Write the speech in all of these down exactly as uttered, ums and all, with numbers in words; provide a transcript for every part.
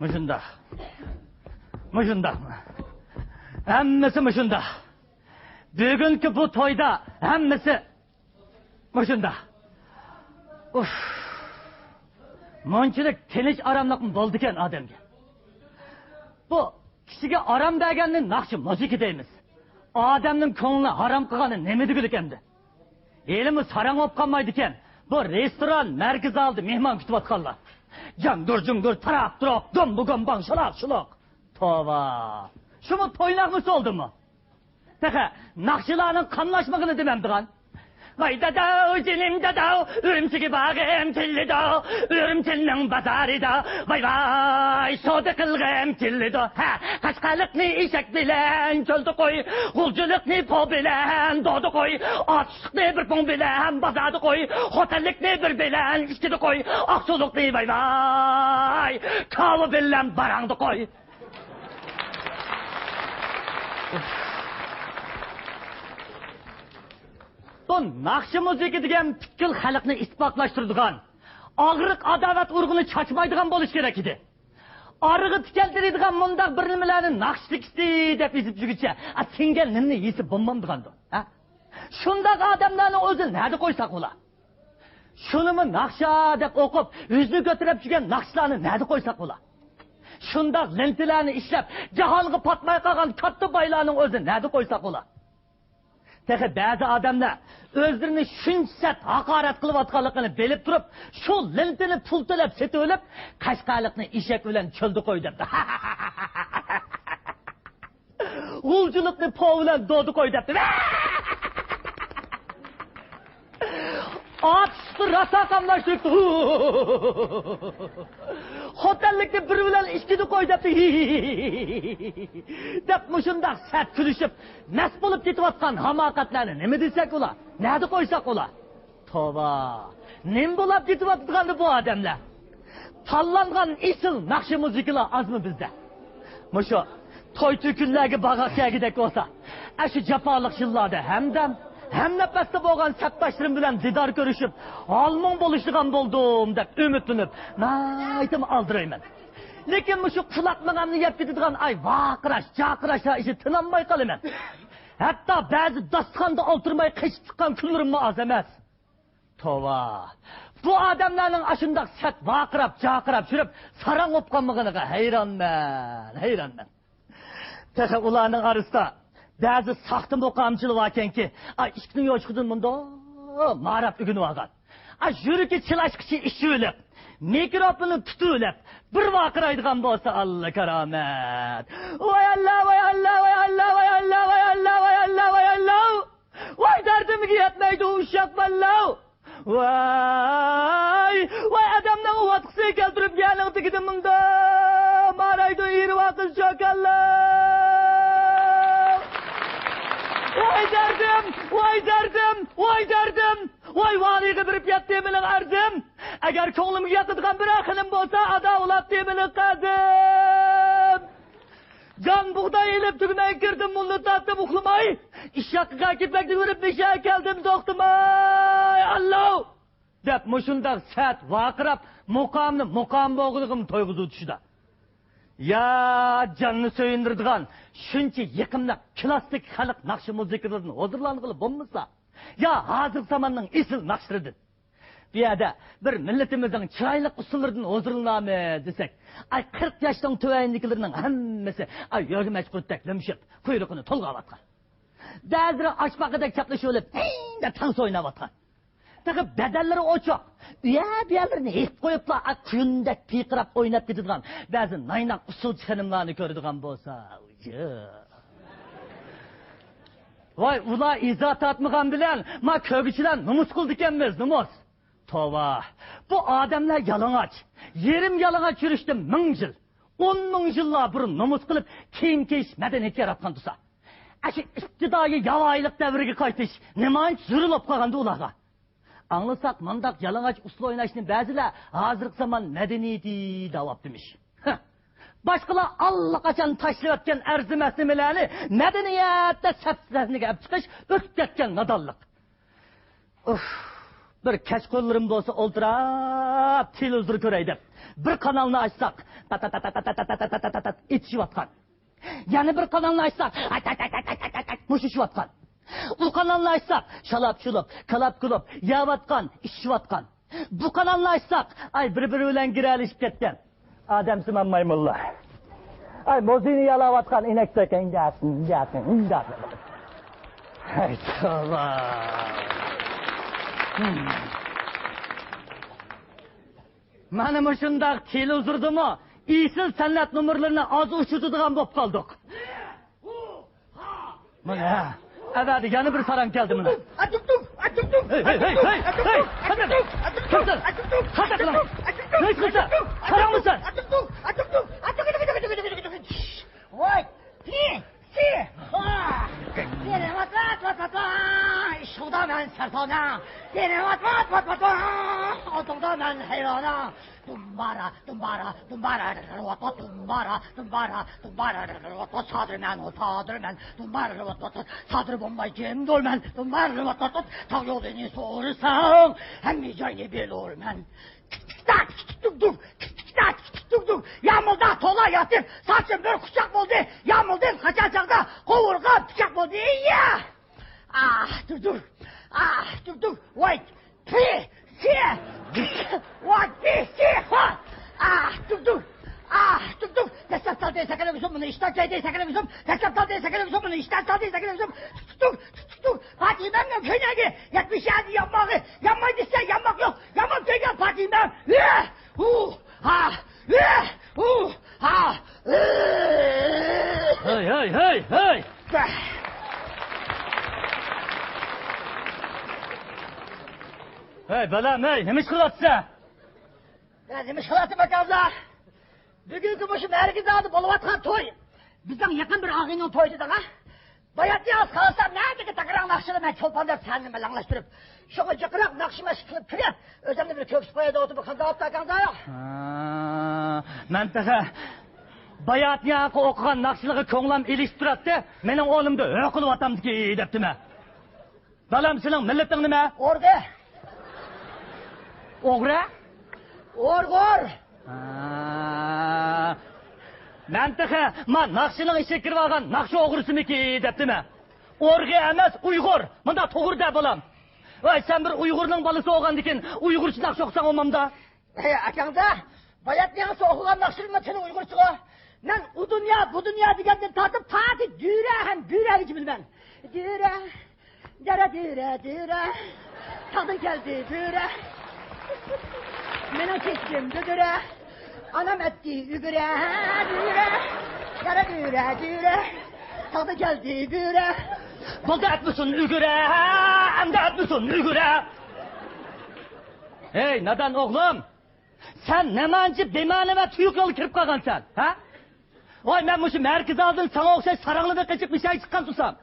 مۇشۇنداق. مۇشۇنداق. ھەممىسى مۇشۇنداق. بۈگۈنكى بۇ تويدا ھەممىسى مۇشۇنداق. ئۇف. مۇنچىلىك تىنچ ئاراملىقمۇ بولىدىكەن ئادەمگە. بۇ كىشىگە ئارام بەرگەننى ناخشا مۇزىكا دەيمىز. ئادەمنىڭ كۆڭلىنى ھارام قىلغاننى نېمە دېگۈلۈك ئەمدى؟ ھېلىمۇ ساراڭ بولۇپ قالمايدىكەن بۇ رېستوران، مەركىزى ئالدىدا مېھمان كۈتۈۋاتقانلار. جاڭدۇر جۇڭدۇر، تاراق تۇراق، دومبا گامباڭ، شالاق شۇلۇق. توۋا. شۇمۇ توي ناخشىسى بولدىمۇ؟ تېخى ناخشىلارنىڭ قاملاشمىغىنى دېمەمدىغان. ۋاي داداۋ، جېنىم داداۋ، ئۈرۈمچىگە بارغۇم كېلىدۇ، ئۈرۈمچىنىڭ بازارىدا، ۋاي ۋاي، سودا قىلغۇم كېلىدۇ. ھە، قەشقەرلىكنى ئېشەك بىلەن چۆلدە قوي، غۇلجىلىقنى پو بىلەن دودا قوي، ئاتۇشلۇقنى بىر پۇڭ بىلەن بازاردا قوي، خوتەنلىكنى بىر بىلەن ئىچكىدە قوي، ئاقسۇلۇقنى ۋاي ۋاي، كاۋا بىلەن باراڭدا قوي. بۇ ناخشا مۇزىكا دېگەن پۈتكۈل خەلقنى ئىتتىپاقلاشتۇرىدىغان، ئاغرىق، ئاداۋەت ئۇرۇقىنى چاچمايدىغان بولۇش كېرەك ئىدى. ئارىغا تىكەلدۈرىدىغان مۇنداق بىر نېمىلەرنى ناخشا تېكىستى دەپ يېزىپ يۈرگۈچە، ئا، سىڭگەن نېنىنى يېسە بولمامدىغاندۇ؟ ھە؟ شۇنداق ئادەملەرنى ئۆزى نەدە قويساق بولا؟ شۇنىمۇ ناخشا دەپ ئوقۇپ، يۈزىنى كۆتۈرۈپ يۈرگەن ناخشىلارنى نەدە قويساق بولا؟ شۇنداق لېنتىلەرنى ئىشلەپ، جاھانغا پاتماي قالغان كاتتا بايلارنىڭ ئۆزىنى نەدە قويساق بولا؟ تېخى بەزى ئادەملەر ئۆزلىرىنى شۇنچە سەت ھاقارەت قىلىۋاتقانلىقىنى بىلىپ تۇرۇپ، شۇ لېنتىنى پۇل تۆلەپ سېتىۋېلىپ، قەشقەرلىكنى ئېشەك بىلەن چۆلدە قوي دەپتۇ. غۇلجىلىقنى پو بىلەن دودا قوي دەپتۇ. ئاتۇشلۇقنى راسا قاملاشتۇرۇپتۇ. خوتەنلىكنى بىر بىلەن ئىككىدە قوي دەپتۇ. دەپ مۇشۇنداق سەت كۈلۈشۈپ، مەست بولۇپ كېتىۋاتقان ھاماقەتلەرنى نېمە دېسەك ئۇلار؟ نەدە قويساق ئۇلار؟ توۋا، نېمە بولاپ كېتىۋاتىدىغاندۇ بۇ ئادەملەر؟ تاللانغان ئېسىل ناخشا مۇزىكىلار ئازمۇ بىزدە؟ مۇشۇ توي تۆكۈنلەرگە باغاق كەلگۈدەك بولسا، ئاشۇ جاپالىق يىللاردا ھەمدەم، ھەمنەپەستە بولغان سەپداشلىرىم بىلەن دىدار كۆرۈشۈپ، ھالمۇڭ بولۇشىدىغان بولدۇم دەپ ئۈمىدلىنىپ، ناھايىتىمۇ ئالدىرايمەن. لېكىن مۇشۇ قۇلاق مېڭەمنى يەپ كېتىدىغان ئاي ۋارقىراش، جارقىراشلار ئىچىدە تىنالماي قالىمەن. ھەتتا بەزى داستىخاندا ئولتۇرماي قېچىپ چىققان كۈنلىرىممۇ ئاز ئەمەس. توۋا، بۇ ئادەملەرنىڭ ئاشۇنداق سەت ۋارقىراپ، جارقىراپ يۈرۈپ، ساراڭ بولۇپ قالمىغىنىغا ھەيرانمەن، ھەيرانمەن. تېخى ئۇلارنىڭ ئارىسىدا بەزى ساختا مۇقامچىلار باركەنكى، ئا، ئىشىكنىڭ يوشۇقىدىن مۇنداق ماراپ ئۆگىنىۋالغان. ئا، يۈرىكى چىلاشقىچە ئىچىۋېلىپ، مىكروفوننى تۇتۇۋېلىپ، بىر ۋارقىرايدىغان بولسا، ئاللا كارامەت. ۋاي ئاللا، ۋاي ئاللا، ۋاي ئاللا، ۋاي ئاللا، ۋاي ئاللا، ۋاي ئاللا، ۋاي ئاللا. ۋاي دەردىمگە يەتمەيدۇ ئۇششاق باللاۋ. ۋاي، ۋاي ئادەمنىڭ ۋاتقىسى كەلتۈرۈپ يەرنىڭ تېگىدە مۇنداق مارايدۇ ئېرى ۋاقىت شوكاللاۋ. ۋاي دەردىم، ۋاي دەردىم، ۋاي دەردىم. ۋاي ۋالىيغا بېرىپ يەتتى مېنىڭ ئەرزىم. ئەگەر كۆڭلۈمگە ياقىدىغان بىرەر خېنىم بولسا، ئادا ئۇلاپ تېمىنى قەدىم. جان بۇغداي ئېلىپ تۈگمەن كىردىم، مۇللا تارتىپ ئۇخلىماي. ئىششاققا كېپەكتە يۈرۈپ بېشى كەلدىم توختىماي. ئاللاھ! دەپ مۇشۇنداق سەت ۋارقىراپ، مۇقامنى مۇقام بولغىنىغىمۇ تويغۇزۇۋېتىشىدا. يا جاننى سۆيۈندۈرىدىغان شۇنچە يېقىملىق كلاسسىك خەلق ناخشا مۇزىكىلىرىدىن ھۇزۇرلانغىلى بولمىسا، يا ھازىرقى زاماننىڭ ئېسىل ناخشىلىرىدىن. بۇ يەردە بىر مىللىتىمىزنىڭ چىرايلىق ئۇسسۇللىرىدىن ھۇزۇرلىنامىز دېسەك، ئاي، قىرىق ياشنىڭ تۆۋەنلىكلىرىنىڭ ھەممىسى، ئاي، يۆگىمەچ قۇرتتەك لىمشىپ، قۇيرۇقىنى تولغاۋاتقان. بەزىلىرى ئاچپاقىدەك چاپلىشىۋېلىپ، ھىي دەپ تانسا ئويناۋاتقان. تېخى بەدەنلىرى ئوچۇق، ئۇيە-بۇيەلىرىنى ھېيىپ قويۇپلا، ئاي، قۇيۇندەك پىرقىراپ ئويناپ كېتىدىغان بەزى نايناق ئۇسسۇلچى خېنىملارنى كۆرىدىغان بولسا، ۋاي، ئۇلار ئىزا تارتمىغان بىلەن ما كۆرگۈچىلەر نومۇس قىلىدىكەنمىز، نومۇس. توۋا، بۇ ئادەملەر يالىڭاچ، يېرىم يالىڭاچ يۈرۈشتە مىڭ يىل، ئون مىڭ يىللار بۇرۇن نومۇس قىلىپ، كىيىم كىيىش مەدەنىيىتى ياراتقان تۇرسا، ئەشۇ ئىپتىدائىي ياۋايىلىق دەۋرىگە قايتىش نېمانچە زۆرۈر بولۇپ قالغاندۇ ئۇلارغا؟ ئاڭلىساق، مانداق يالىڭاچ ئۇسسۇل ئويناشنى بەزىلەر ھازىرقى زامان مەدەنىيىتى دەۋاپتىمىش. ھە. باشقىلار ئاللىقاچان تاشلىۋەتكەن ئەرزىمەس نېمىلەرنى مەدەنىيەت دەپ سەپ-سەھنىگە ئەپ چىقىش ئۆتۈپ كەتكەن نادانلىق. ئۇف، بىر كەچقۇرۇنلىرىم بولسا ئولتۇراپ تېلېۋىزور كۆرەي دەپ، بىر قانالنى ئاچساق، تات تات تات تات تات تات تات تات ئېتىشىۋاتقان. يەنە بىر قانالنى ئاچساق، مۇشۇشۇۋاتقان. ئۇ قانالنى ئاچساق، شالاپ-شۇلۇپ، كالاپ-كۇلۇپ يەۋاتقان، ئىچىشىۋاتقان. بۇ قانالنى ئاچساق، ئاي، بىر-بىرى بىلەن گىرەلىشىپ كەتكەن. ئادەمسىمان مايمۇنلار. ئاي، مۇزىينى يالاۋاتقان ئىنەكتەك ئىنجاسىن، ئىنجاسىن، ئىنجاسىن. ھەي، توۋا. مانا مۇشۇنداق تېلېۋىزوردىمۇ ئېسىل سەنئەت نومۇرلىرىنى ئاز ئۇچرىتىدىغان بولۇپ قالدۇق. مانا، ئەۋەدە يەنە بىر ساراڭ كەلدى مانا. ھەي، ھەي، ھەي، ھەي، ھەي، قانداق؟ كىمسەن؟ ساراڭمۇ سەن؟ ۋاي، پى، سى، خا. دېنى ۋات، ۋات، ۋات، ۋات، ۋات. ئىشقىدا مەن سەرسانە. دېنى ۋات، ۋات، ۋات، ۋات، ۋات. ئالدىڭدا مەن ھەيرانە. دۇمبارا، دۇمبارا، دۇمبارا، رىۋاتتا، دۇمبارا، دۇمبارا، دۇمبارا، رىۋاتتا، سادىرمەن، سادىرمەن، دۇمبارا، رىۋاتتا، سادىر بولماي جىم دۇرمەن، دۇمبارا، رىۋاتتا، تاغ يولىنى سورىساڭ، ھەممە جاينى بىلۇرمەن. تىك تىك تاك، تىك تىك تۇك دۇك، تىك تىك تاك، تىك تىك تۇك دۇك. يامۇلدا تولا ياتىپ، ساچىم بىر قۇچاق بولدى. يامۇلدىن قاچان چاغدا قوۋۇرغا پىچاق بولدى. يا! ئاھ، دۇر، دۇر. ئاھ، دۇر، دۇر. ۋاي، پى، سى، ۋاي، پى، سى، خا. ئاھ، دۇر، دۇر. ئاھ، دۇر، دۇر. دەسسەپ سالدى سەكرەپ ئۈزۈم، بۇنى ئىشتان چايدى سەكرەپ ئۈزۈم. دەسسەپ سالدى سەكرەپ ئۈزۈم، بۇنى ئىشتان سالدى سەكرەپ ئۈزۈم. تۇك، تۇك، تۇك، تۇك، تۇك. پاتىمەمنىڭ كۆينەكى يەتمىش يەتتە يانماغى. يانماي دېسە يانماق يوق. يانماپ كەلگەن پاتىمەم. ئېھ، ھۇ، ھا، ئېھ، ھۇ، ھا، ئېھ. ھەي، ھەي، ھەي، ھەي! ھەي، بالام، ھەي، نېمە ئىش قىلىۋاتىسەن؟ ھە، نېمە ئىش قىلىۋاتىمەن، ئاكامدا؟ بۈگۈنكى مۇشۇ مەرىكە زالىدا بولۇۋاتقان توي. بىزنىڭ يېقىن بىر ئاغىنىنىڭ تويى دېدىڭ، ھە؟ باياتنى ئاز قالسا، نەدىكى تەكرار ناخشىنى مەن چولپان دەپ سەھنىنى مەلەڭلەشتۈرۈپ، شۇڭا جىقراق ناخشا-ماشقا قىلىپ كىرىپ، ئۆزۈمنى بىر كۆكسۈپ قوياي دەۋاتىمەن، قانداق ئاپتۇ ئاكاڭدا يا؟ ھا، مەن تېخى باياتنى ئاقا ئوقۇغان ناخشىلىرىغا كۆڭلۈم ئېلىشىپ تۇراتتى، مېنىڭ ئورنۇمدا ھۆ قىلىۋاتامدىكى دەپتىمەن. بالام، سېنىڭ مىللىتىڭ نېمە؟ ئوردا. ئوغرى؟ ئورغۇر. ھا. مەن تېخى ما ناخشىنىڭ ئىچىگە كىرىۋالغان ناخشا ئوغرىسىمىكى دەپتىمەن. ئورغى ئەمەس، ئۇيغۇر. مۇنداق توغرا دە، بالام. ۋاي، سەن بىر ئۇيغۇرنىڭ بالىسى بولغاندىكىن ئۇيغۇرچە ناخشا ئوقۇساڭ بولمامدا؟ ھەي، ئاكاڭدا باياتنى ياڭزا ئوقۇغان ناخشىلىرىمنىڭ تىلى ئۇيغۇرچىغۇ. مەن ئۇ دۇنيا، بۇ دۇنيا دېگەندىن تارتىپ تاكى دۈرە ھەم بۈرەگىچە بىلىمەن. دۈرە، دەرە دۈرە، دۈرە. تاغدىن كەلدى بۈرە. مېنىڭ كېچىم دۈدۈرە. ئانام ئەتتى ئۈگرە، دۈرە. دەرە دۈرە، دۈرە. تاغدىن كەلدى بۈرە. بولدى ئەتمىسۇن ئۈگرە، ئەمدى ئەتمىسۇن ئۈگرە. ھەي، نادان ئوغلۇم! سەن نېمانچە بىمەنە ۋە تۇيۇق يولغا كىرىپ قالغانسەن، ھە؟ ۋاي، مەن مۇشۇ مەركىزى ئالدىدا ساڭا ئوخشاش ساراڭلاردىن قېچىپ مېشەگە چىققان تۇرسام،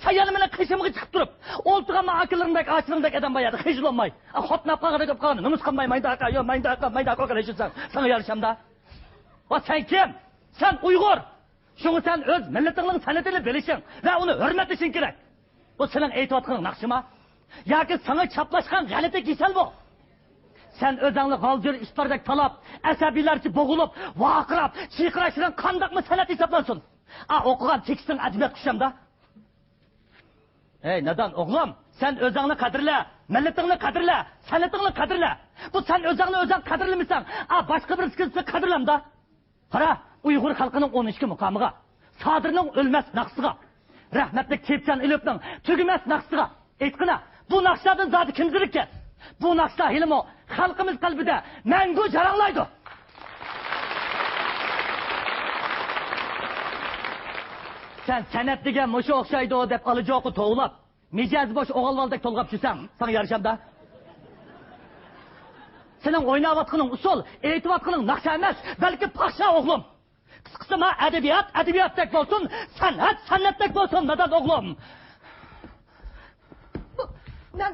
سەن يەنە مېنىڭ قېشىمغا چىقىپ تۇرۇپ، ئولتۇرغانما ئاكىلىرىمدەك، ئاچىلىرىمدەك ئادەم بار يەردە خىجىللانماي. ئا، خوتۇن ئاپا قانداق گەپ قىلغان، نومۇس قىلماي، مايدا ئاكا، يو، مايدا ئاكا، مايدا ئاكا، ئوكا، ساڭا يارىشامدا. ۋا سەن كىم؟ سەن ئۇيغۇر. شۇڭا سەن ئۆز مىللىتىڭنىڭ سەنئىتىنى بىلىشىڭ ۋە ئۇنى ھۆرمەتلىشىڭ كېرەك. بۇ سېنىڭ ئېيتىۋاتقىنىڭ ناخشىما؟ ياكى ساڭا چاپلاشقان غەلىتە كېسەلمۇ؟ سەن ئۆزۈڭنى غالجىر ئىتلاردەك تالاپ، ئەسەبىيلەرچە بوغۇلۇپ، ۋارقىراپ، چىرقىراشلىرىڭ قانداقمۇ سەنئەت ھېسابلانسۇن؟ ئا، ئوقۇغان تېكىستىڭ ئەدەبىيات كۈچەمدا؟ ھەي، نادان ئوغلۇم، سەن ئۆزۈڭنى قەدىرلە، مىللىتىڭنى قەدىرلە، سەنئىتىڭنى قەدىرلە. بۇ سەن ئۆزۈڭنى ئۆزۈڭ قەدىرلىمىسەڭ، ئا، باشقا بىرسى كېلىپ سېنى قەدىرلەمدا؟ قارا، ئۇيغۇر خەلقىنىڭ ئون ئىككى مۇقامىغا، سادىرنىڭ ئۆلمەس ناخشىسىغا، رەھمەتلىك تېيىپجان ئېلىپنىڭ تۈگىمەس ناخشىسىغا، ئېيتقىنا، بۇ ناخشىلاردىن زادى كىم زېرىككەن؟ بۇ ناخشىلار ھېلىمۇ خەلقىمىز قەلبىدە مەڭگۈ جاراڭلايدۇ. سەن سەنئەت دېگەن مۇشۇ ئوخشايدۇ دەپ ئالىجوقا توۋلاپ، مىجەزى بوش ئوغۇل بالىدەك تولغاپ چۈشسەڭ، ساڭا يارىشامدا؟ سېنىڭ ئويناۋاتقىنىڭ ئۇسسۇل، ئېيتىۋاتقىنىڭ ناخشا ئەمەس، بەلكى پاخشا، ئوغلۇم. قىسقىسى، ما ئەدەبىيات ئەدەبىياتتەك بولسۇن، سەنئەت سەنئەتتەك بولسۇن، نادان ئوغلۇم. مەن